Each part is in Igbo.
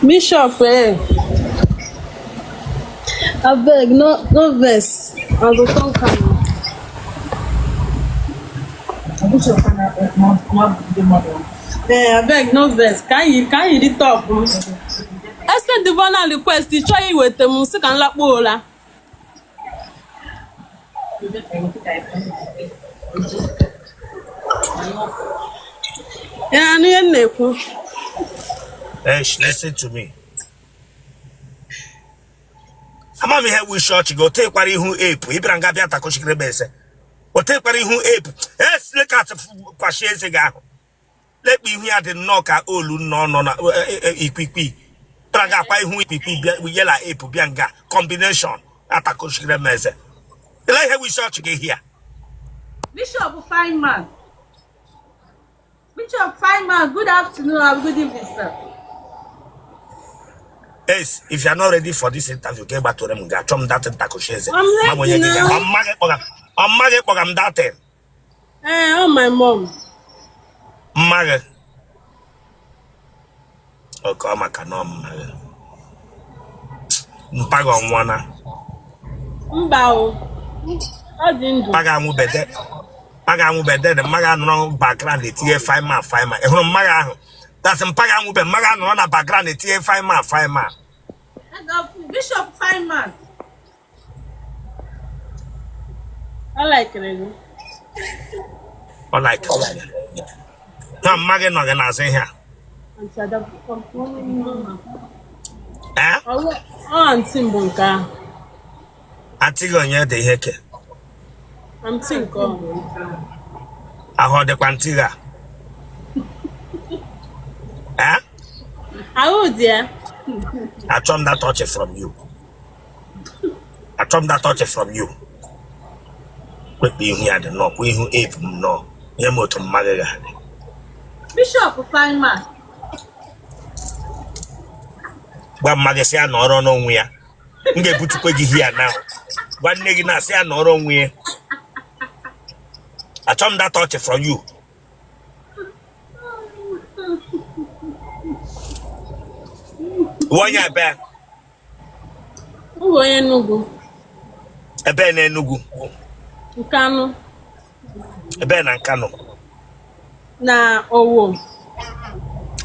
Bishop eh. Abeg no no vex. I go come calm. Ee, abeg no vex. Ka anyị yiri top m. Esendịbọna request ị chọghị iweta m sị ka m lakpuo ụra. Ya anụ ihe m na-ekwu. Hey, listen to me. Ama m ihe wụ isi ọchị gị o tekwara ihu ape ị bịara nga bịa takọchikere m eze o tekwara ihu ape eslekat kwashi eze gị ahụ lekpa ihu ya dị nnọọ ka olu nnọọ nọ na ikwikwii bịara nga akwa ihu ikwikwii bịa yela ape bịa nga combination atakọchikere m eze ele ihe wụ isi ọchị gị hia. Bishop fine man. Bishop fine man, good afternoon and good evening, sir. Ace, if you are not ready for this interview, get back to them. Ga chọm that ntakoshi eze. I'm Ma onye ready gị ga now. mma gị kpọga mma gị kpọga m that thing. Ee, ọ my mom. Mma gị. Okay ọ maka na ọ mma gị. Mpa gị ọ nwụọna. Mba o. Ọ dị ndụ. Mpa gị anwụbede. Mpa gị anwụbede na mma gị anọrọ background etinye fine man fine man. Ị hụrụ mma gị ahụ? That's mpa gị anwụbe mma gị anọrọ na background etinye fine man fine man. Bishop fine man. Ọ laikere gị. Ọ laikere gị. Na mma gị nọ gị n'azụ ihe a. Aunty Ada, Eh? Ọ aunty m bụ nke ahụ. Aunty gị onye dị ihe ke. Aunty nke ọ. Ahụ ọ dịkwa aunty gị a? Eh? Ahụ dị ya. Achọ m that touch from you. Achọ m that touch from you. Kwekpe ihu ya dị nnọọ kwa ihu ape m nnọọ. Nye m otu mma gị ga-adị. Bishop fine man. Gwa mma gị sị ya nọrọ n'onwe ya. M ga-ebutukwe gị here now. Gwa nne gị na sị ya nọrọ onwe ya. Achọ m that touch from you. Onye ebe? M bụ onye Enugu. Ebe na Enugu? Nkanụ. Ebe na Nkanụ? Na Owo.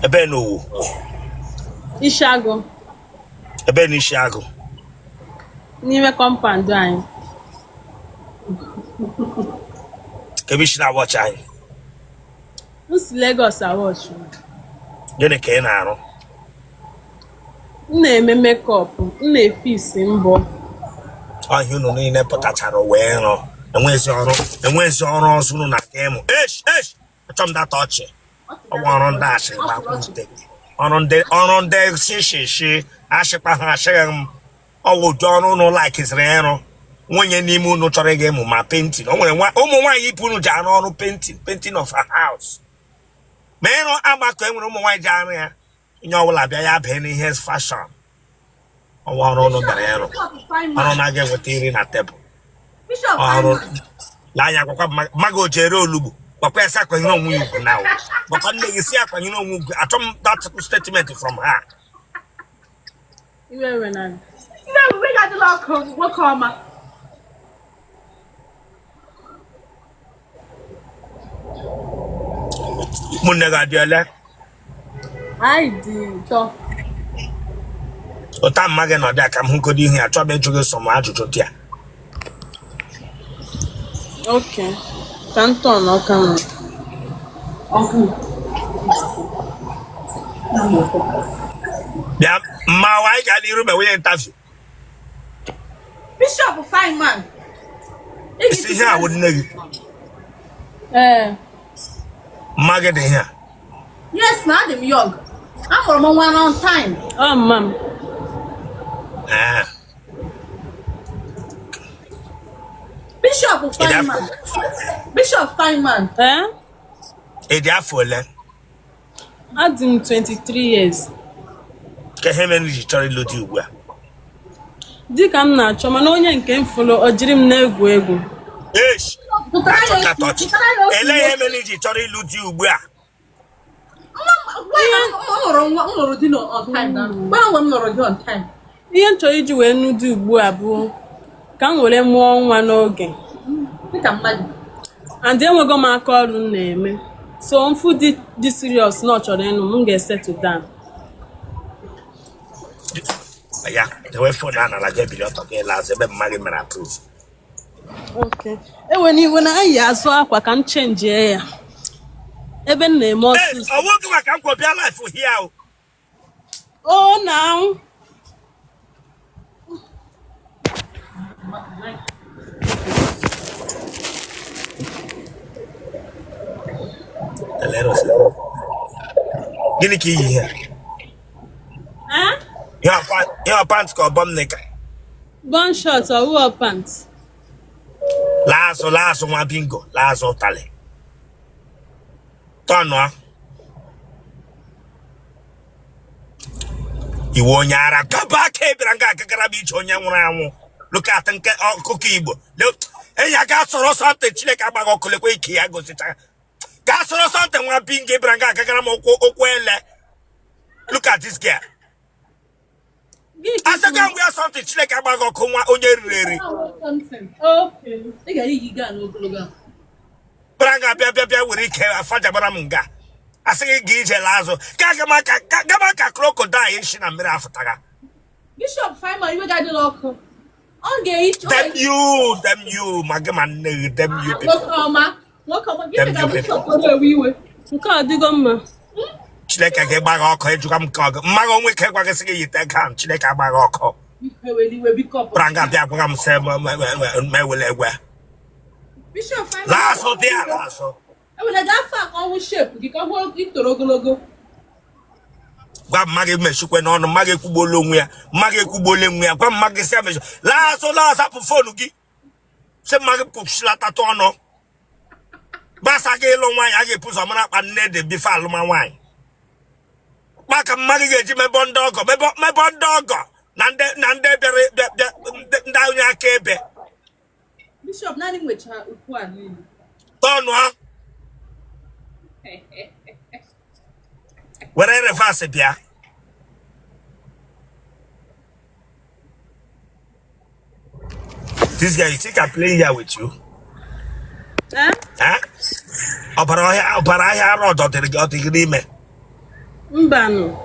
Ebe na Owo? Ishiagụ. Ebe na Ishiagụ? N'ime compound anyị. Ebe i si na-awatch anyị? M si Lagos awatch. Gịnị ka ị na-arụ? M na-eme makeup, m na-efix mbọ. Ọ ihe unu niile pụtachara wee rụọ enwezi ọrụ enwezi ọrụ ọzọ unu na-aga ịmụ. Esh esh achọ m that ọchị. Ọ bụ ọrụ ndị ashị gbakwute. Ọrụ ndị shishi ashịkpa ha ashịghị m. Ọ wụ ụdị ọrụ unu laikiziri ịrụ. Nwunye n'ime unu chọrọ ịga ịmụ ma painting. O nwere ụmụ nwaanyị ibe unu ji arụ ọrụ painting, painting of a house. Ma ịrụ agbakọ enwere ụmụ nwaanyị ji arụ ya. Onye ọbụla bịa ya bee n'ihe fashion. Ọ wụ ọrụ unu bịara ịrụ. Ọrụ na-aga enweta nri na tebụl. Ọrụ lee anya gwakwa mma gị o ji ere olugbu gwakwa ya sị akwanyere onwe ya ugwu na gwakwa nne gị sị akwanyere onwe ugwu. Achọ m that statement from her. Iwe ewe na Iwe ewe gị adịla ọkụ nwoke ọma. Ụmụnne gị adị ole? Anyị dị ịtọ. Ụta mma gị nọdụ ka m hụgodo ihu ya, achọ m ịjụ gị some ajụjụ dị ya. Okay. Ka m turn off camera. Bịa mma anyị gaa n'iru ma nwunye interview. Bishop fine man. Isi ihe a wụ nne gị. Ee. Mma gị dị ihe a. Yes, na adị m young. Amụrụ m nwa on time. Ọ mma m. Ee. Bishop fine man. Bishop fine man. Ee? Ị dị afọ ole? Adị m 23 years. Kee ihe mere i ji chọrọ ịlụ di ugbu a? Di ka m na-achọ mana onye nke m fụrụ o jiri m na-egwu egwu. Eish! Elee ihe mere i ji chọrọ ịlụ di ugbu a? M lụrụ nwa, m lụrụ di on time na. Gwa nwe m lụrụ di on time. Ihe m chọrọ iji wee nụ di ugbu a bụ ka m were mụọ nwa n'oge. Dịka mmadụ. And enwego m aka ọrụ m na-eme, so m fụ di dị serious na ọ chọrọ ịnụ m, m ga-esettle down. Ya dewe phone a nara gị, ebili ọtọ gị laa azụ ebe mma gị mere approve. Okay, ewena iwe na anyị azụ akwa ka m chenjie ya ebe m na-eme ọsịsọ. Ọwụ gị maka nkwo bịa live here o. O na Gịnị ka i yi ihe? Ihe ọ pant ka ọ bum knicker? Bum short, ọwụọ pant. Laa azụ, laa azụ, nwa bingo, laa azụ ụtalị tọnụọ. Ị wụ onye ara gaba aka ebịara nga agagara m ije onye nwụrụ anwụ. Look at nke ọkụkọ Igbo enyi aga sọrọ something. Chineke agbaghị ọkụ, lekwa ike ya gosicha. Gaa sọrọ something, nwa bingo, ịbịara nga agagara m ụkwụ ụkwụ ele. Look at this girl. Asị gị ngwa ya something. Chineke agbaghị ọkụ, nwa onye riri eri. Ị ga-eyi gaa n'ogologo a. Bịara nga bịa bịa bịa were ike afajabara m nga asị gị ga ije laa azụ ka gama ka crocodile isi na mmiri afụtaga. Bishop Feynman, iwe ga-adị n'ọkụ. Ọ ga-eyi. Damn you, damn you, ma gị ma nne gị, damn you people. Nwoke ọma, nwoke ọma, gịnị Damn ka you Bishop people. na-ewe iwe? Nke a adịgo mma. Chineke ga-agba gị ọkụ. Ejụga m nke ọgụ mmaghị onwe ike gwa gị sị gị yite gown. Chineke agba gị ọkụ. Biko ewela iwe, biko. Bịara nga bịa gwaga m sị m ewele egwe. Bishop Feynman. Laa azụ dị ya, laa azụ. Ewela gị afọ a ka ọ hụ shape gị, ka ọ hụ itoro ogologo. Gwa mma gị mechikwe n'ọnụ. Mma gị ekwugbuola onwe ya, mma gị ekwugbuola onwe ya. Gwa mma gị sị ya mechi. Laa azụ, laa azụ, hapụ phone gị. Sị mma gị kwụsịlatatụ ọnụ. Gbasa gị ịlụ nwaanyị, a ga-epu ụzọ mara akpa nne dị before alụma nwaanyị. Maka mma gị ga-eji mebọ ndị ọgọ, mebọ ndị ọgọ na ndị bịara bịa ndị onye aka ebe. Bishop, naanị m nwechara ukwu a niile. Tọnụ ha were reverse bịa. This guy, you think I'm playing here with you? Eh? Eh? Ọbara ọhịa, ọbara ahịa arụ ọdọ dịrị gị, ọ dị gị n'ime. Mbanụ.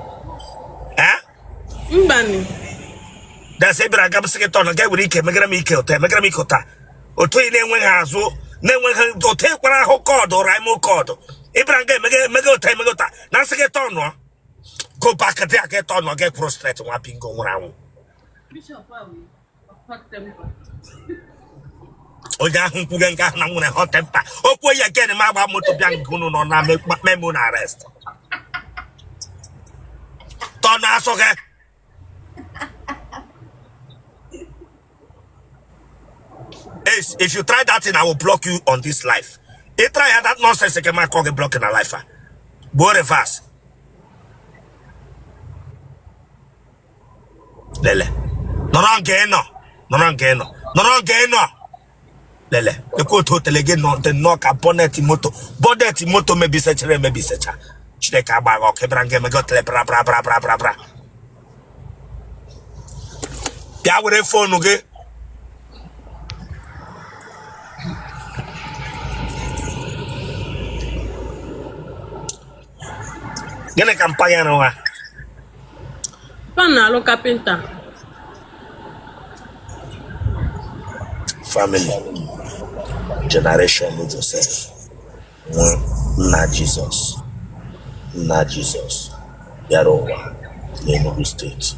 Eh? Mbanụ. Dasị bịara aga m sị gị tọnụ ga were ike megara m ike ụtọ, emegara m ike ụta otu ị na-enweghị azụ, na-enweghị otu ịkwara ahụ kọdụ raịmụ kọdụ. Ịbịara nga emega emega ụta emega ụta na nsị gị tọnụọ. Go back there, gị tọnụọ, gị kwụrụ straight, nwa bingo nwụrụ anwụ. Onye ahụ nkwuge nke ahụ na nwere hot temper okwu ya again, ma agba moto bịa nke unu nọ na memo na arrest. Tọnụ asụ gị. Ace, if you try that thing, I will block you on this life. Ị try that nonsense, ke ma call gị block na life a. Gbuo reverse. Lele. Nọrọ nke ị nọ. Nọrọ nke ị nọ. Nọrọ nke ị nọ. Lele. Ekwe otu otele gị nọ dị nnọọ ka bonnet moto. Bonnet moto mebisechara emebisecha. Chineke agba gị ọkụ. Ịbịara nga emega otele bra bra bra bra bra bra. Bịa were phone gị. Gịnị ka mpa gị rụwa? Papa na-alụ kapịnta. Family generation Joseph nwa nna Jizọs, nna Jizọs bịara ụwa n'Enugu steeti.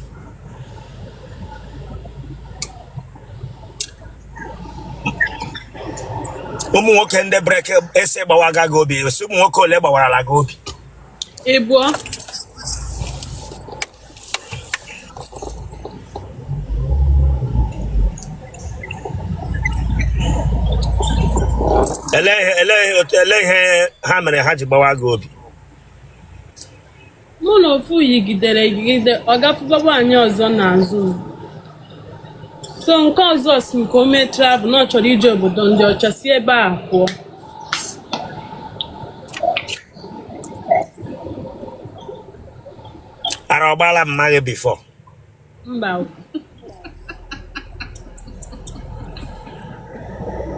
Ụmụ nwoke ndị brek ese gbawaga gị obi, esi ụmụ nwoke ole gbawarala gị obi? Ịbụọ. Ele ihe ha mere ha ji gbawa gị obi? Mụ na ofu yigidere yigide, ọ gafụba nwaanyị ọzọ n'azụ m. So nke ọzọ si nke o mee travel na ọ chọrọ ije obodo ndị ọcha, si ebe a pụọ. Ara ọ gbala mma gị before? Mba o.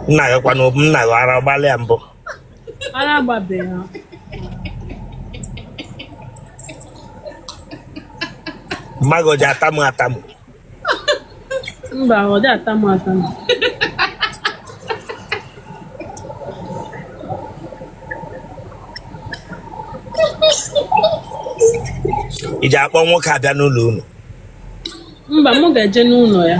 Nna gị kwanụ, nna gị ara ọ gbala ya mbụ? Ara agbabeghị ha. Mma gị o ji atamu atamu? Mba, ọ dị atamu atamu. I ji akpọ nwoke abịa n'ụlọ unu? Mba, mụ ga-eje n'ụlọ ya.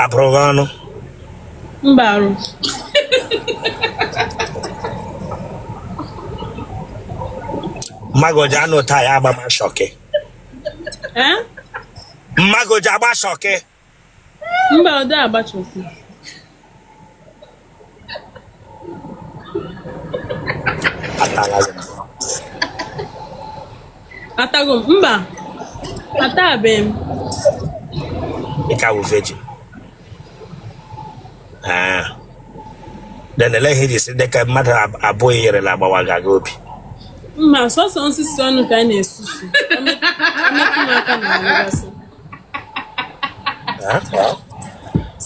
Abụrụ gị ọnụ? Mba arụ. Mma gị o ji anụ taa ya agba ma shọkị? Ee? Mma gị o ji agba shọkị? Mba, ọ dị agba shọkị. Atala gị? Atago m? Mba, atabeghị m. Ị ka wụ virgin? Ah. Then ele ihe ji si dịka mmadụ abụghị yerela agbawaga gị obi? Mba, sọsọ nsusu ọnụ ka anyị na-esusu. O metụ m aka na arụgasị. Ah?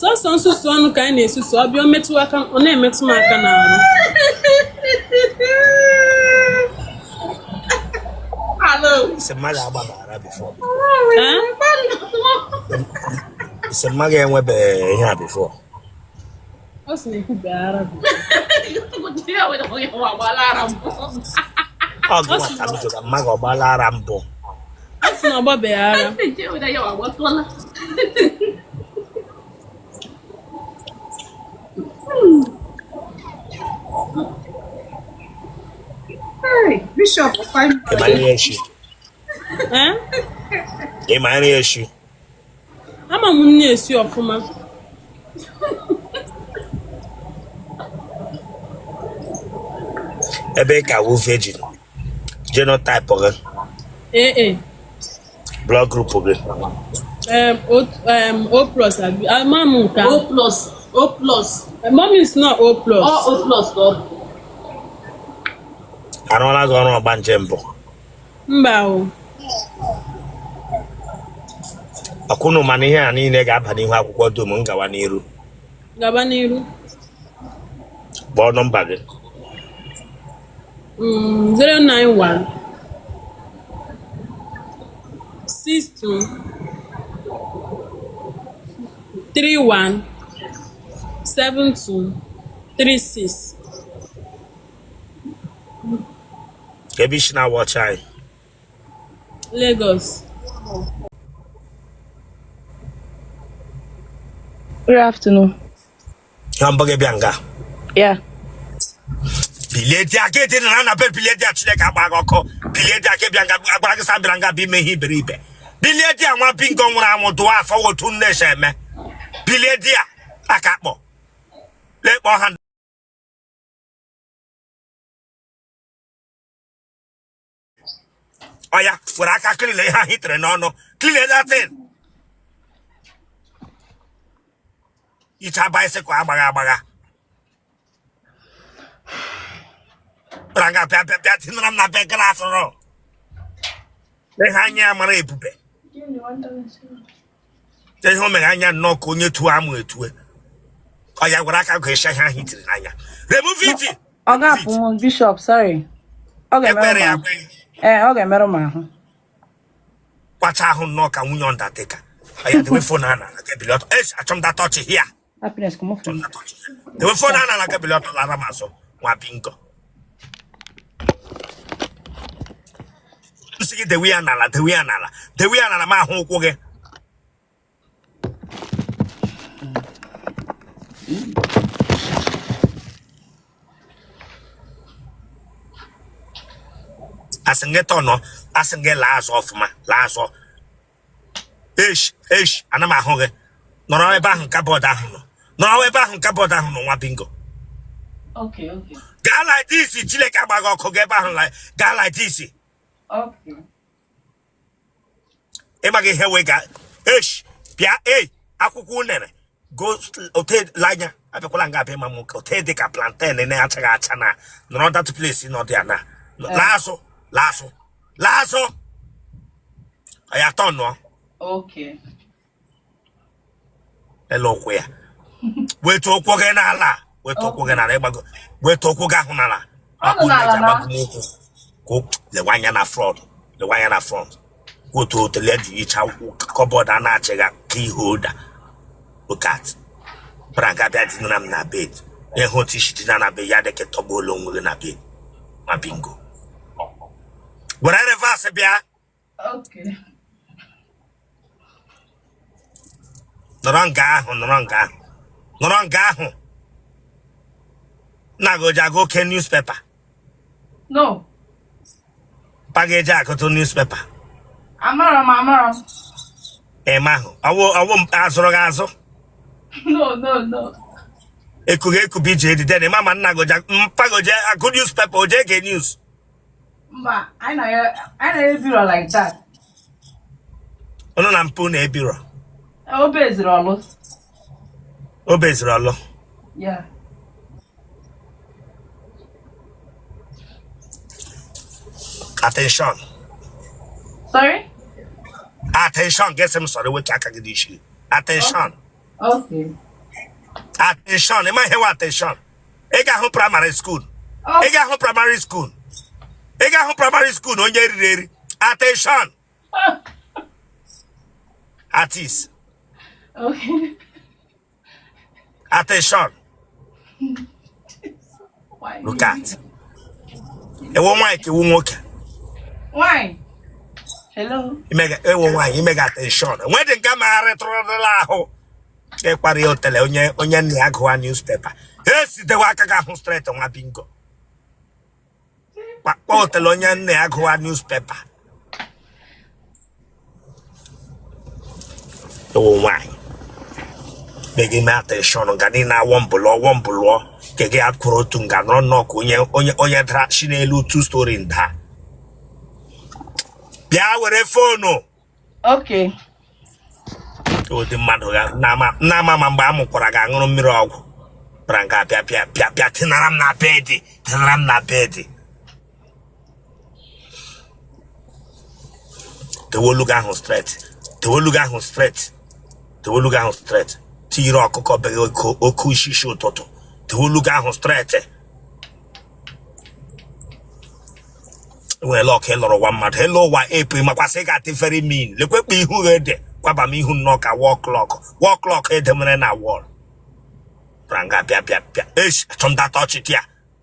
Sọsọ nsusu ọnụ ka anyị na-esusu. Ọ bịa, o metụ aka, ọ na-emetụ m aka n'arụ. Hello. Sị mmadụ agbabara before? Eh? Sị mmadụ enwebeghị ihe a before? Ọ sị na ekwubeghị ara bụ. Ọ gị nwata m jụrụ mmadụ ọ gbala ara mbụ. Ọ sị na ọ gbabeghị ara. Hey, Bishop, five. Ị ma nri echi? Eh? Ị ma nri echi? Ama m nri esi ọfụma. Ebe ị ka wụ virgin, genotype gị? Ee. Blood group gị? O plus abi ama m nke O ahụ. Plus. O plus. Mommy is not O plus. Ọ O plus ka ọ bụ. Arụọla gị ọrụ ọgbanje mbụ? Mba o. Ọkụnụ mana ihe a niile ga-aba n'ihu akwụkwọ dum m gawa n'iru. Gaba n'iru. Kpọọ nọmba gị. 091 62 31 72 36. Ka ebe isi na-awa ọchị anyị? Lagos. Good afternoon. Ya mbọ gị bịa nga? Yeah. Bilie di aka dị na na be, bilie di a, Chineke agba gị ọkụ. Bilie di aka bịa nga, agbara gị sa bịara nga bụ ime ihe iberibe. Bilie di a, nwa bingo nwụrụ anwụ dụọ afọ otu nne si eme. Bilie di a, aka kpọ lekpọ ha. Ọya were aka clean ihe ahụ itere n'ọnụ, clean that thing. Icha bicycle agbagha agbagha bịara nga bịa bịa bịa tinara m na be glass rọ ihe anya ya mara ebube, ihe o mere anya nnọọ ka onye tuo amụ etue. Ọ ya were aka gụsịa ihe ahụ itiri n'anya, remove it. Ọ ga-apụ m, Bishop, sorry. Ọ ga-emerụ Ekwere m ya ahụ. kwe. Ee, ọ ga-emerụ m ahụ. Kwacha ahụ nnọọ ka nwunye Undertaker. Ọ ya dewe phone a n'ala ka ebili ọtọ. Esh, achọ m that touch here. Happiness, come off. Achọ m that touch here. Dewe phone a n'ala ka ebili ọtọ, lara m azụ, nwa bingo. M sị gị dewe ya n'ala, dewe ya n'ala, dewe ya n'ala, ma ahụ ụkwụ gị. Asị gị tọnọ, asị gị laa azụ ọfụma, laa azụ. Esh, esh, ana m ahụ gị. Nọrọ ebe ahụ cupboard ahụ nọ, nọrọ ebe ahụ cupboard ahụ nọ, nwa bingo. Okay. Gaa like this, Chineke agbaghị ọkụ gị ebe ahụ, gaa like this. Okay. Ịmaghị ihe wee ga esh bịa ei akwụkwọ unere. Go ote anya abịakwala nga abịa ma m ote dị ka plantain na-achaghị acha na nọrọ that place nọ dị ya na laa azụ, laa azụ, laa azụ ya tọnụọ. Okay. Ele ụkwụ ya, wetu ụkwụ gị n'ala, wetu ụkwụ gị n'ala, ịgbago, wetu ụkwụ gị ahụ n'ala. Ọ nọ n'ala na. Agbagbu m ụkwụ ka lewe anya na front, lewe anya na front, otu otele ji hicha cupboard a na-achịga key holder. Look at branga bịa dinara m na bed, ịhụ otu isi dina na bed ya dị ka tọgbuola onwe gị na bed ma bingo were reverse bịa. Okay. Nọrọ nga ahụ, nọrọ nga ahụ, nọrọ nga ahụ. Nna gị o ji agụ oke newspaper? No. Mpa gị eji agụtụ newspaper? Amara m, amara m. Ịma ahụ ọwụ ọwụ azụrụ gị azụ? No, no, no. Ekughị ekubi ji edide na ịma ma nna gị mpa gị o ji agụ newspaper, o ji ege news? Mba, anyị na ya ebiro like that. Unu na mpa unu ebiro? O beziri ọlụ. O beziri ọlụ? Yeah. Attention. Sorry? Attention, gị sị m sorry, wetu aka gị n'isi. Attention. Okay. Attention, ị ma ihe wụ attention? Ị ga-ahụ primary school. Oh. Ị ga-ahụ primary school. Ị ga-ahụ primary school na onye riri eri. Attention. Artist. Okay. Attention. Look at. Ị wụ nwaanyị ka ị wụ nwoke? Nwaanyị. Hello. Ị wụ nwaanyị, imega attention. Enwedị nke magharịtụrụla ahụ. Ịkparị otele onye onye nna ya gụwa newspaper. Esidewe aka gị ahụ straight nwa bingo. Kpakpọ otele onye nna ya gụwa newspaper. Ị wụ nwaanyị. Mega ime attention nga niile awọ mbụlọ ọwọ mbụlọ nke gị akwụrụ otu nga nọrọ nnọọ ka onye onye onye dara si n'elu two story nda. Bịa were phone. Okay. Ụdị mmadụ ga na-ama ma mgbe a mụkwara gị aṅụrụ mmiri ọgwụ bịara nga bịa bịa bịa bịa tinara m na bed, tinara m na bed. Dewe olu gị ahụ straight, dewe olu gị ahụ straight, dewe olu gị ahụ straight. Tinyere ọkụkọ be gị oke ishishi ụtụtụ. Dewe olu gị ahụ straight. Nwere luck ịlụrụ ụwa mmadụ ịlụ ụwa epu makwasị ị ga-adị very mean. Lekwekpa ihu gị ede kwaba m ihu nnọọ ka wall clock, wall clock edemere na wall. Branga bịa bịa bịa esh achọ m data ọchịchị ya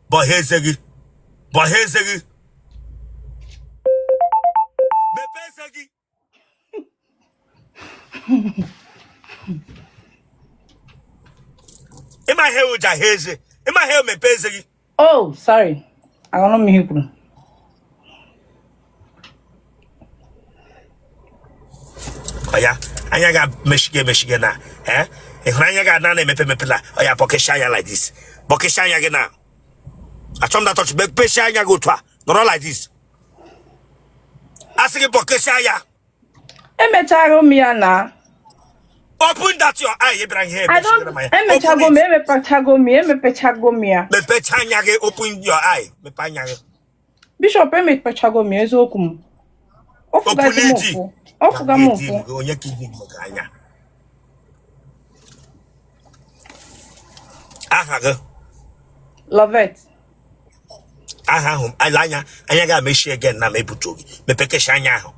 bọha eze gị, bọha eze gị, mepee eze gị. Ịma ihe ụja ha eze, ịma ihe mepee eze gị. Oh, sorry. Aghọrọ m ihe i kwuru. Ọya anya ga-emechige emechige na ee ị hụrụ anya ga na na-emepe emepe na ọya bọkịsị anya like this, bọkịsị anya gị na achọ m that touch, mepesi anya gị otu a nọrọ like this, asị gị bọkịsị anya. Emechago m ya na. Open that your eye, bịara ihe I don't emechago m, emepechago m, emepechago m ya. Mepecha anya gị, open your eye, mepe anya gị. Bishop, emepechago m eziokwu m. Ọ fụgazi m ụfụ. Ọ fụga m ụfụ. Onye ka ibi maka anya. Aha gị? Lovett. Aha ahụ anya anya ga-emechi again na m ebutu gị. Mepekesha anya ahụ.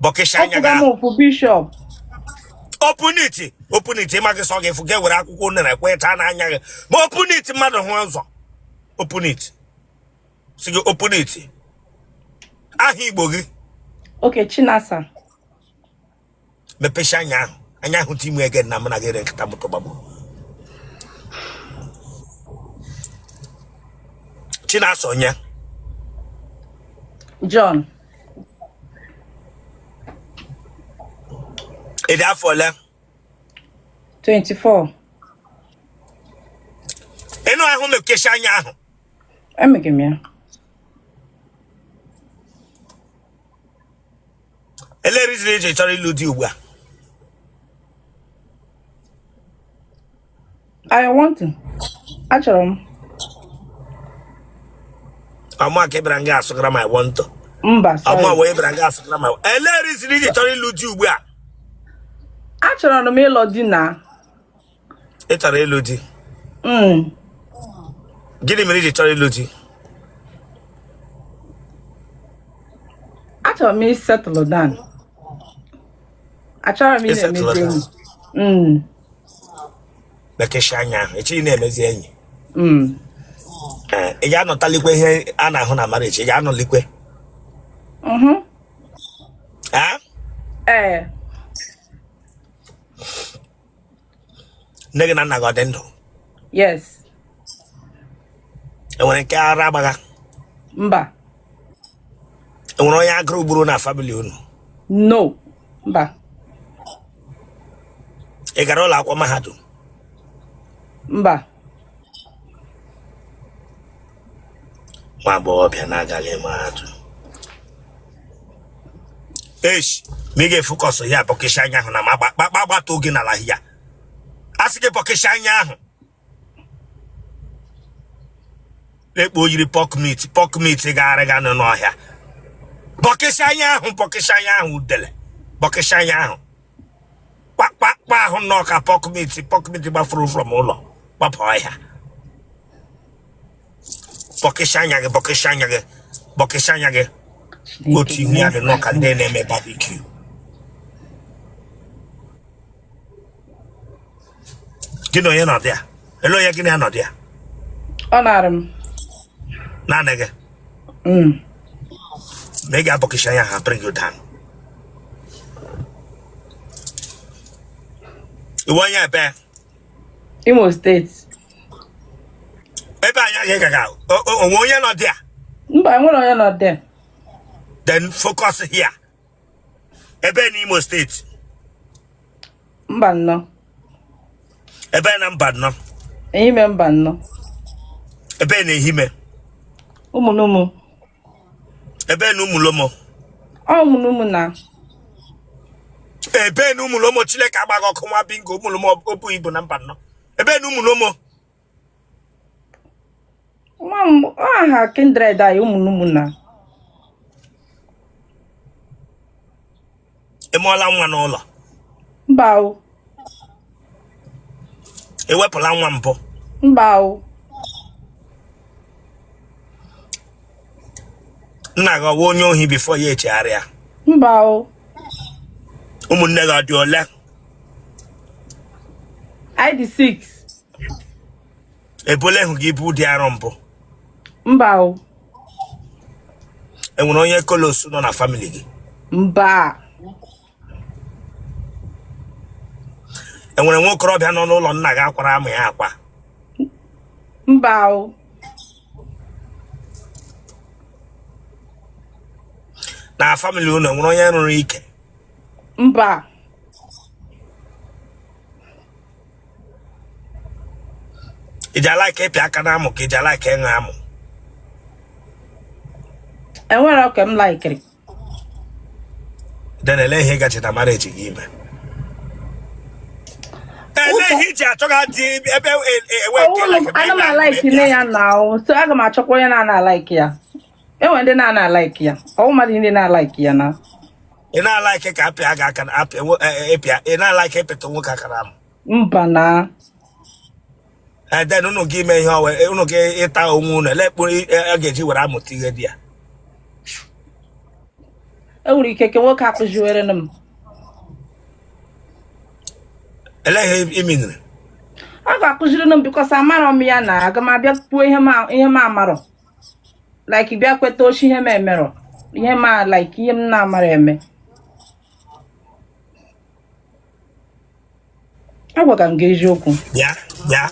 Bọkesha anya gị Ọ fụga m ahụ. ụfụ, Bishop. Open it, open it, ịma gị sọ gị fụ gị were akwụkwọ unere kweta n'anya gị. Ma open it mmadụ hụ ụzọ. Open it. Sị gị open it. Aha Igbo gị? Okay, Chinasa. Mepesha anya ahụ. Anya ahụ timu again na mụ na gị ere nkịta moto gbagbo. Chinasa onye? John. Ị dị afọ ole? 24. Ịnụ ahụ mepesha anya ahụ. Emeghị m ya. Ele reason iji chọrọ ịlụ di ugbu a? I want to. Achọrọ m. Ọmụ ka ịbịara nga asụgara m I want to. Mba, Ọmụ sorry. wee bịara nga asụgara m ele reason iji chọrọ ịlụ di ugbu a? Achọrọ m ịlụ di na. Ị chọrọ ịlụ di? Mm. Gịnị mere iji chọrọ ịlụ di? Achọrọ m ịsettle down. Achọrọ m ị Ịsettle na-emezi down. enyi. Mm. Bekesị anya ahụ, echi ị na-emezi enyi. Mm. Ee, ị ga-anọtalikwe ihe a na-ahụ na marriage, ị ga-anọlikwe? Mhm. Ee? Ee. Nne gị na nna gị ọ dị ndụ? Yes. Enwere nke ara agbagha? Mba. Enwere onye agụrụ gburu na family unu? No. Mba. Ị gara ụlọ akwụkwọ mahadum? Mba. Nwa agbọghọbịa na-agaghị mahadum. Esh, ma ị ga-efocus ya bọkịsị anya ahụ na ma agbata oge n'ala ya. A sị gị bọkịsị anya ahụ. Ekpo yiri pork meat, pork meat ga-arịga nọ n'ọhịa. Bọkịsị anya ahụ, bọkịsị anya ahụ udele. Bọkịsị anya ahụ. Kpakpakpa ahụ nnọọ ka pork meat, pork meat gbafuru from ụlọ, gbapụ ọhịa. Bọkịsị anya gị, bọkịsị anya gị, bọkịsị anya gị. Otu ihu ya dị nnọọ ka ndị na-eme barbecue. Gị na onye nọdụ ya? Ele onye gị na ya nọdụ ya? Ọ nara m. Naanị gị? Mm. Ma ị ga-abọkịsị anya ha, bring you down. Ị wụ onye ebe? Imo State. Ebe anyị agaghị gaga o nwe onye nọ there? Mba, enwere onye nọ there. Then focus here. Ebe na Imo State? Mbano. Ebe na Mbano? Ehime Mbano. Ebe na Ehime? Ụmụnumu. Ebe na Ụmụlomo? Ọ Ụmụnumu na. Ebe na Ụmụlomo? Chineke agbaghị ọkụ nwa bingo. Ụmụlomo obu ibu na Mbano. Ebe na Ụmụlomo? Nwa m, ọ aha kindred anyị Ụmụnumu na. Ị mụọla nwa n'ụlọ? Mba o. Ị wepụla nwa mbụ? Mba o. Nna gị ọ wụ onye ohi before ya echegharịa? Mba o. Ụmụnne gị ọ dị ole? Anyị dị 6. Ebola ịhụ gị ibu dị arọ mbụ? Mba o. Enwere onye kolos nọ na family gị? Mba. Enwere nwa okorobịa nọ n'ụlọ nna gị akwara amụ ya akwa? Mba o. Na family unu, enwere onye rụrụ ike? Mba. Ị ji alike ịpị aka na amụ ka ị ji alike ịṅụ amụ? Enwere ọka m laikiri. Then ele ihe gachi na marriage gị ime? Ele ihe iji achọga di ebe enwe nke like Ana m alaiki nne ya na o, so aga m achọkwa onye na-ana alaiki ya. Enwere ndị na-ana alaiki ya, ọwụ mmadụ ndị na-alaiki ya na. Ị na-alaiki ka apịa gị aka apịa ịpịa? Ị na-alaiki ịpịtụ nwoke aka na amụ? Mba na. Then unu gị ime ihe ọwe unu gị ịta onwe unu, ele ekpo a ga-eji were amụta ihe dị ya? Enwere ike ke nwoke akụziwere m. Ele ihe iminiri? Ọ ga-akụziri m because amarọ m ya na aga m abịa kwuo ihe m amarọ, like bịa kweta ochi ihe m emerọ, ihe m like ihe m na-amara eme. Agwaga m gị eziokwu. Bịa, bịa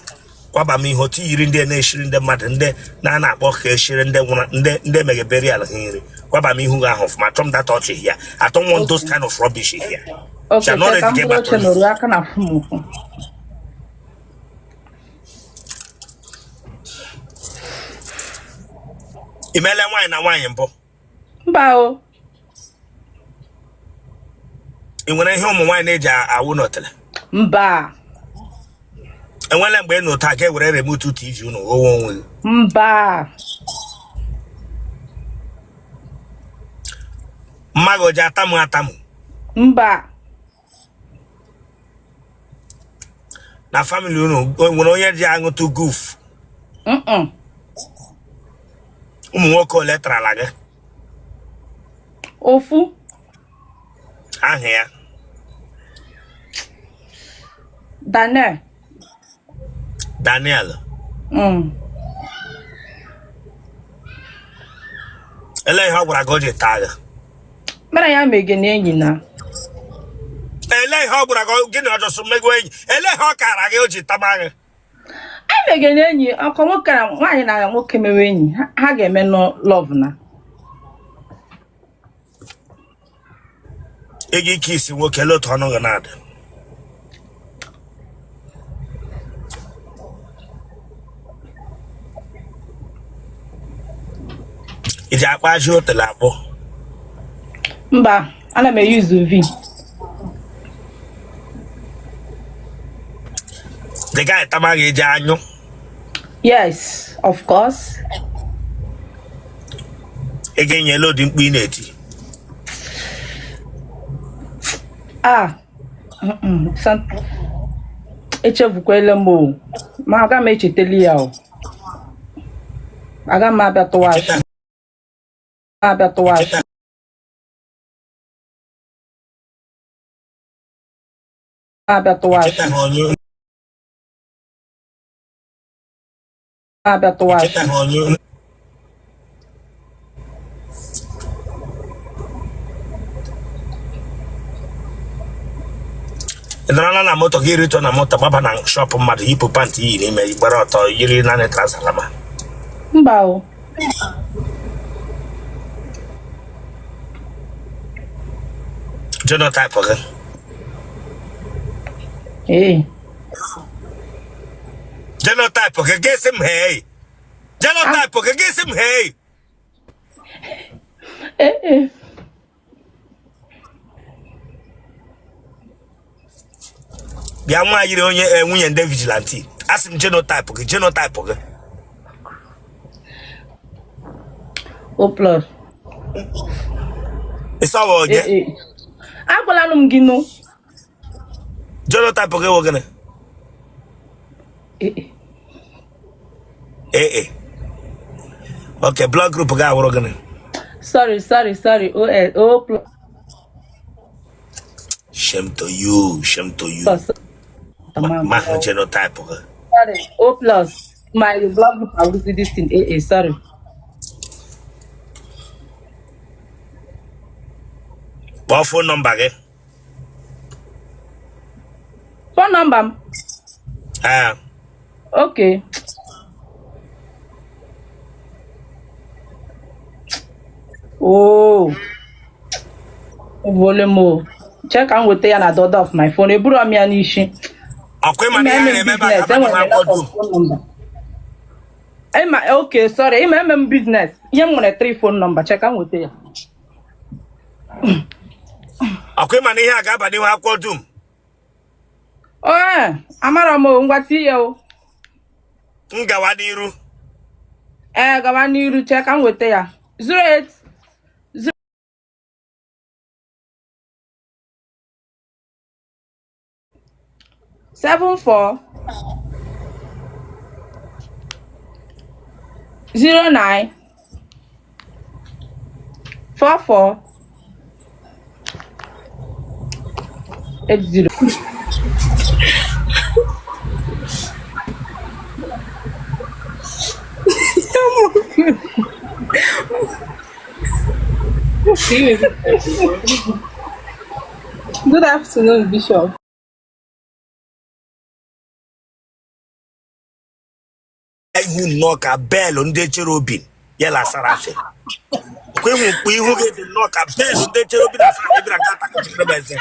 kwaba m ihe otu yiri ndị na-eshiri ndị mmadụ, ndị na-ana akpọ ka eshiri ndị nwụrụ, ndị ndị emeghe burial ha nri. Kwaba m ihu gị ahụ ọfụma. Chọm that ọchị here. I don't want those kind of rubbish here. Okay, Shall not ka m get bụrụ back oche to you. nọruo aka na afụ m ụfụ. Ị meela nwaanyị na nwaanyị mbụ? Mba o. Ị nwere ihe ụmụ nwaanyị na-eji awụ n'otele? Mba. Enwela mgbe ị nọ taa ka e were remote TV unu owe onwe gị? Mba. Mma gị o ji atamụ atamụ? Mba. Na family unu, o nwere onye ji aṅụtụ guf? Mm-mm. Ụmụ nwoke ole tarala gị? Ofu. Aha ya? Daniel. Daniel. Mm. Ele ihe ọ gwara gị o ji taa gị? Mara ya mege na enyi na. Ele ihe ọ gwara gị, gịnị ọ jọsọ mmego enyi? Ele ihe ọ kara gị o ji tama gị? Anyị mege na enyi ọkọ nwoke na nwaanyị na nwoke mewe enyi ha ga-eme nọ love na. Ị ga ike isi nwoke, ele otu ọnụ gị na-adị? I ji akpa ajị otele akpụ? Mba, ana m eyuzu V. The guy tama gị, i ji anyụ? Yes, of course. Ị ga-enye lodi mkpu ị na-eti? Ah, echefukwele m o, ma aga m echeteli ya o, aga m abịa tụwa asị, abịa tụwa asị. Abịa tụwa asị, abịa tụwa asị. Ị nọrọla na moto gị rito na moto gbaba na shop mmadụ, yipụ pant iyi n'ime, gbara ọtọ, yiri naanị trouser lama? Mba o. Genotype gị? Ee. Genotype gị, gị sị m hey. Genotype gị, gị sị m hey. Ee. Bịa, nwa yiri onye nwunye ndị vigilante. Asị m genotype gị, genotype gị. O plus. Ịsọwa onye? Ee. Agwalanụ m gị nụ. Genotype gị wụ gịnị? Ee. AA. Ok, blood group gị awụrụ gịnị? Sorry, sorry, sorry. O O plus. Shame to you, shame to you. Ma hụ genotype gị. Sorry, O plus. My blood group awụzi this thing AA, sorry. Kpọọ phone number gị. Phone number m? Ee. Okay. Oh. Ebuole m o. Chee ka m weta ya na the other of my phone. Eburu m ya n'isi. Ọkwa ịma na Ime ihe a eme m na-eme ebe a business. ga-aba Enwere n'ime m a lot akwụkwọ of dum. phone number. Ịma, okay, sorry. Ịma eme m business. Ihe m nwere three phone number. Chee ka m weta ya. Ọkwa ịma na ihe a ga-aba n'ihu akwụkwọ dum. Ee, amara m o, ngwa tie ya o. M gawa n'iru? Ee, gawa n'iru. Chee ka m weta ya. 08 74 09 44 80. Good afternoon, Bishop. Ihu nnọọ ka bell ndị cherubim ya la seraphim. Kwa ihu mkpu ihu gị dị nnọọ ka bell ndị cherubim na seraphim bịara nke atakachiri m eze.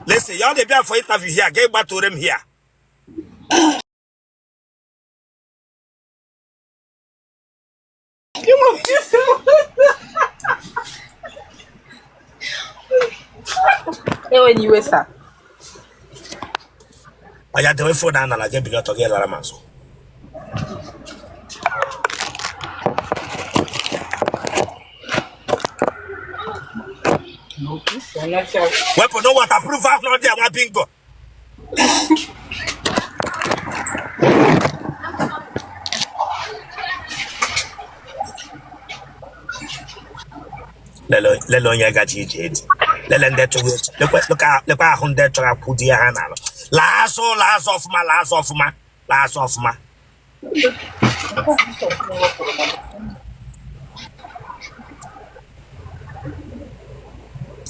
Listen, ya ọ na-ebịa for interview here, ga ịgbatore m here. Ewena iwe sir. Oya dewe phone a n'ala gị bili ọtọ gị lara m azụ. Wepụ na waterproof ahụ na ọ dị nwa bingo. Lele onye gaji ije di. Lele ndị chọrọ lekwa ahụ ndị chọrọ akwụ di ya ha n'ala. Laa azụ laa azụ ọfụma laa azụ ọfụma laa azụ ọfụma.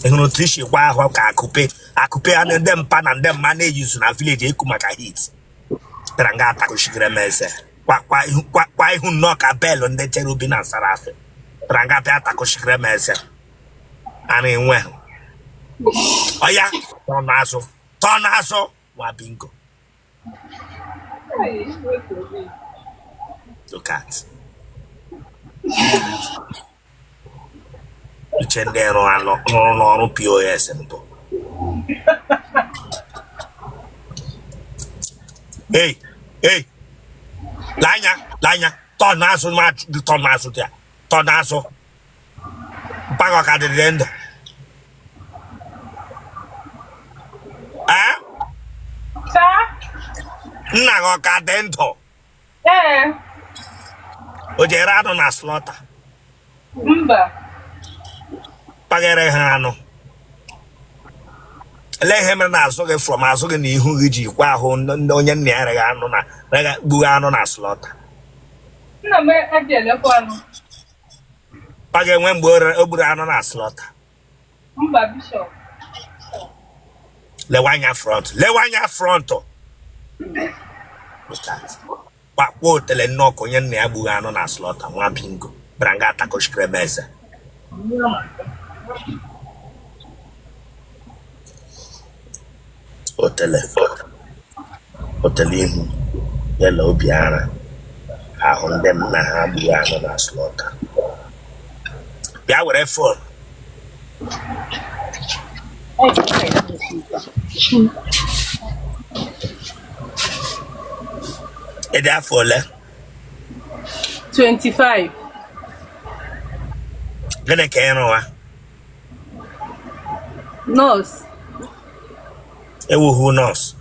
Ị hụrụ otu i si kwa ahụ ka akụpe akụpe a ndị mpa na ndị mma na-eyuzu na village eku maka heat bịara nga atakụchigere m eze kwa ihu nnọọ ka bell ndị cherubim na seraphim bịara nga bịa atakụchigere m eze a na-enwe ha. Oya tọọ n'azụ tọọ n'azụ nwa bingo. Look at uche ndị rụrụ n'ọrụ POS mbụ. Hey, hey, lee anya lee anya tọọ n'azụ ma tọọ n'azụ dị ya tọọ n'azụ mpa gị ọ ka dịrị ndụ. Ee? Sir? Nna gị ọ ka dị ndụ? Ee. O jere anụ na slaughter? Mba. Kpaghere ha anụ. Elee ihe mere na azụ gị from azụ gị na ihu gị ji kwa ahụ ndị onye nna ya regha anụ na regha gbughe anụ na slaughter? Nna m adịghị elekwa anụ. Mpa gị enwe mgbe o gburu anụ na slaughter? Mba, Bishop. Lewe anya front lewe anya front. Look at. Kwakwa otele nnọọ ka onye nna ya gbughe anụ na slaughter nwa bingo bịara nga atakọchikere m eze. Otele otele ihu ya na obi ara ahụ ndị nna ha gbughe anụ na slaughter. Bịa were phone. Ị dị afọ ole? 25. Gịnị ka ị rụwa? Nurse. Ewuhu nọọsụ.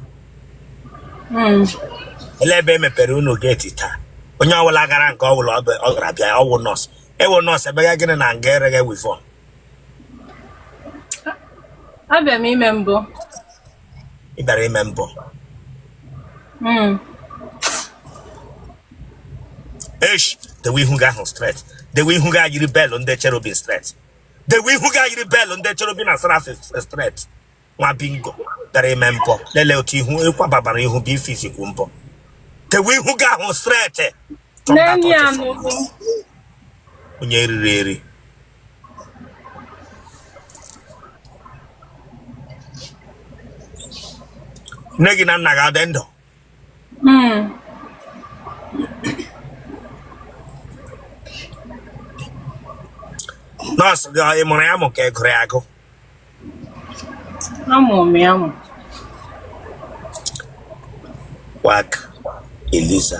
Ele ebe e mepere unu gate taa? Onye ọbụla gara nke ọbụla ọ gara bịa ọwụ nọọsụ. Ewu nọọsụ ebe gịnị na nga ereghe weave-on? Abịa m ime mbọ. Ị bịara ime mbọ? Esh, dewe ihu gị ahụ straight. Dewe ihu gị yiri bell ndị cherubim straight. Dewe ihu gị yiri bell ndị cherubim na seraphim straight. Nwa bingo bịara ime mbọ. Lelee otu ihu ịkwababara ihu bụ ife isikwu mbọ. Dewe ihu gị ahụ straight. N'enyi ya n'ụkwụ. Onye riri eri. Nne gị na nna gị adị ndụ? Nọọsụ gị ị mụrụ ya amụ ka ị gụrụ ya agụ? Amụrụ m ya amụ. Wak Eliza.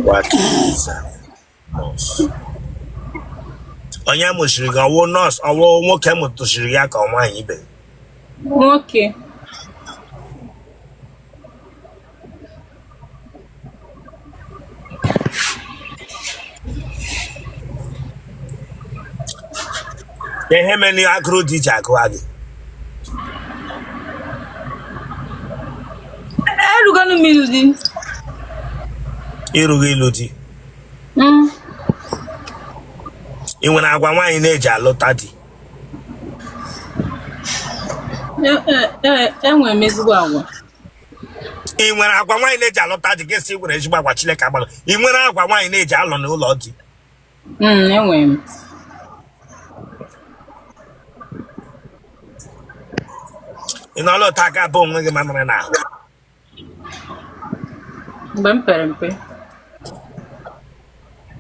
Wak Eliza nọọsụ. Onye mụchiri gị ọwụ nọọsụ ọwụ nwoke mụtụchiri ya ka ọ nwaanyị ibe? Nwoke. Ihe mere agụrụ di ji agụwa gị? Erugonu m ịlụ di. Irughị ịlụ di? Ị nwere agwa nwaanyị na-eji alụta di? Enwere m ezigbo agwa. Ị nwere agwa nwaanyị na-eji alụta di? Gị sị ị nwere ezigbo agwa Chineke agbara. Ị nwere agwa nwaanyị na-eji alụ n'ụlọ di? Enwere m. Ị nọọla otu aka abụọ onwe gị mamịrị n'ahụ? Mgbe m pere mpe.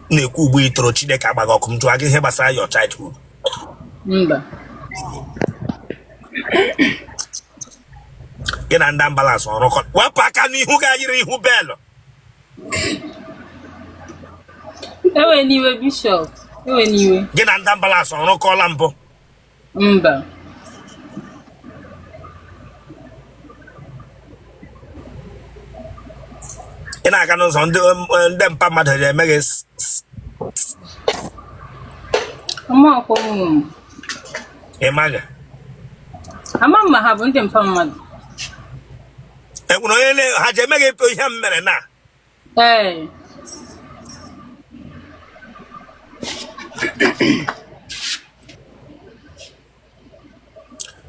Na-ekwu ugbu ị toro Chineke agbaghị ọkụ m jụọ gị ihe gbasara your childhood. Mba. Gị na ndị ambulance ọrụkọ, wepụ aka n'ihu gị, yiri ihu belụ. Ewe n'iwe, Bishop. Ewe n'iwe. Gị na ndị ambulance ọrụkọla mbụ? Mba. Ị na-aga n'ụzọ, ndị mpa mmadụ na-eme gị Amakwa m. Ị maghị? Ama m ma ha bụ ndị mpa mmadụ. E nwere onye ha ji eme gị ihe m mere na? Ee.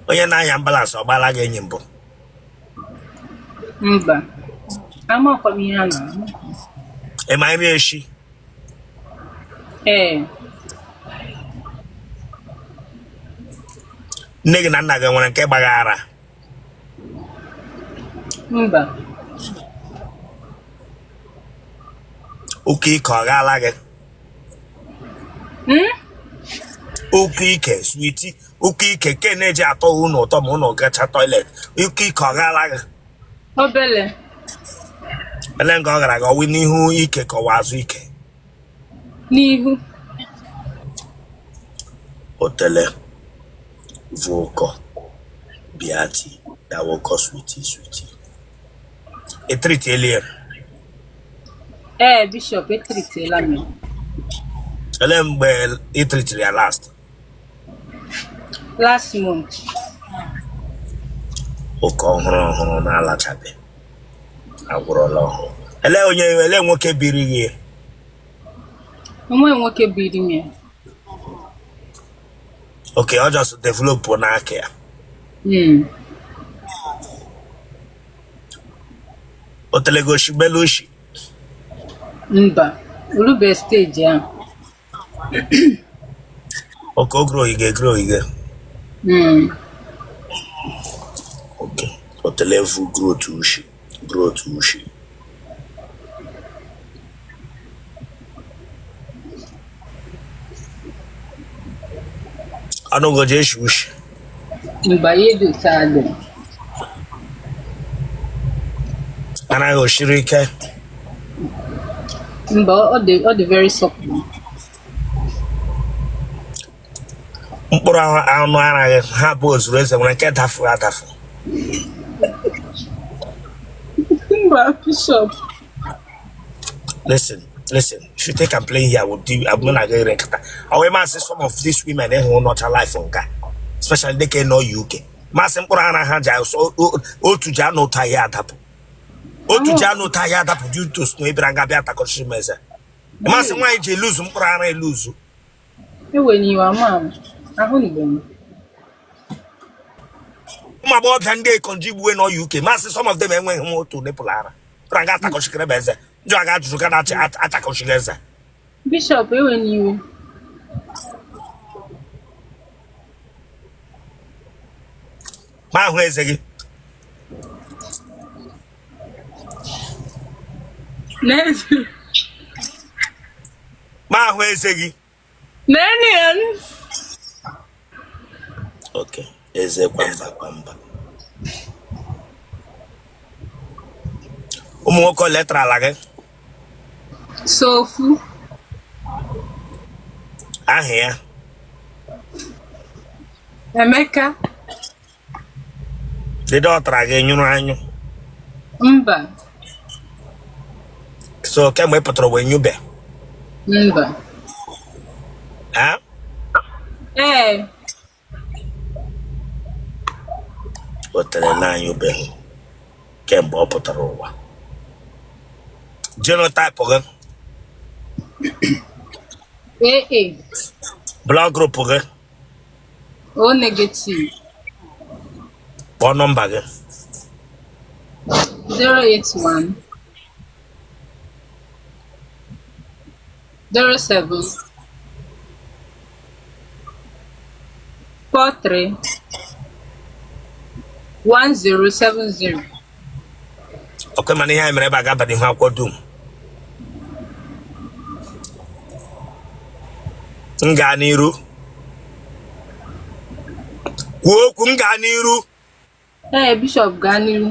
Onye na-anya ambulance ọ gbaala gị enyi mbụ? Mba. Amakwa m ihe a na. Ị ma nri eshi? Ee. Nne gị na nna gị nwere nke gbagha ara? Mba. Ụkwụ ike ọ gaala gị? Hmm? Ụkwụ ike, sweetie, ụkwụ ike nke na-eji atọ unu ụtọ ma unu gacha toilet, ụkwụ ike ọ gaala gị? Obele. Ele nga ọ gara gị, ọwụ n'ihu ike ka ọwụ azụ ike? N'ihu. Otele vụkọ biati dawokọ sweetie sweetie etritiela ya? Ee, Bishop, etritiela m ya. Ele mgbe ị tritiri ya last? Last month. Ụka ọhụrụ ọhụrụ na-alachabe agwụrụla ọhụrụ. Ele onye, ele nwoke biri gị? Onwe nwoke biri m ya. Okay, ọ just develop n'aka ya. Otele gị oshi gbelu oshi? Mba, olube stage ahụ. Okay, ogro ogige gro ogige. Okay, otele vu growth ushi growth ushi. Ọnụ gị ji eshi ushi? Mba, ihe dị otu a dị. Anaghị oshiri ike? Mba, ọ dị very supple. Mkpụrụ anụ ara gị ha bụ ozuru eze, nwere nke dafuru adafu? Mba, Bishop. Listen, listen, if you think I'm playing here, I will do. I'm gonna get nkata. Ọ masị some of these women ịhụ nọcha life nka, especially dịka nọ UK, masị mkpụrụ ara ha ji otu ji anụ ụta ya adapụ, otu ji anụ ụta ya adapụ due to snow. Ịbịara nga bịa takọchiri m eze, masị nwaanyị ji eluzu mkpụrụ ara eluzu. Ewe n'iwe, ama m. Ahụnụbeghị m. Ụmụ agbọghọbịa ndị ekonji gbuwe nọ UK, masị some of them enweghị m otu nipple ara bịara nga atakọchikere m eze, njụ aga ajụjụ ga na atakọchiri eze. Bishop, ewe n'iwe. Ma ahụ eze gị. N'ezie. Ma ahụ eze gị. N'enu ya. Ok, eze kwamba kwamba. Ụmụ nwoke ole tara ala gị? Sofu. Aha ya? Emeka. Dịda ọ tara gị nyụrụ anyụ? Mba. So kemgbe ị pụtara wee nyube? Mba. Ha? Ee. O tere na-anyụbeghị kemgbe ọ pụtara ụwa. Genotype gị? AA. Blood group gị? O negative. Kpọọ nọmba gị. 081 07 43 1070. Ọkwe mana ihe anyị mere ebe a ga-aba n'ihu akwụkwọ dum. M gaa n'iru. Kwuo okwu, m gaa n'iru. Ee, Bishọp, gaa n'iru.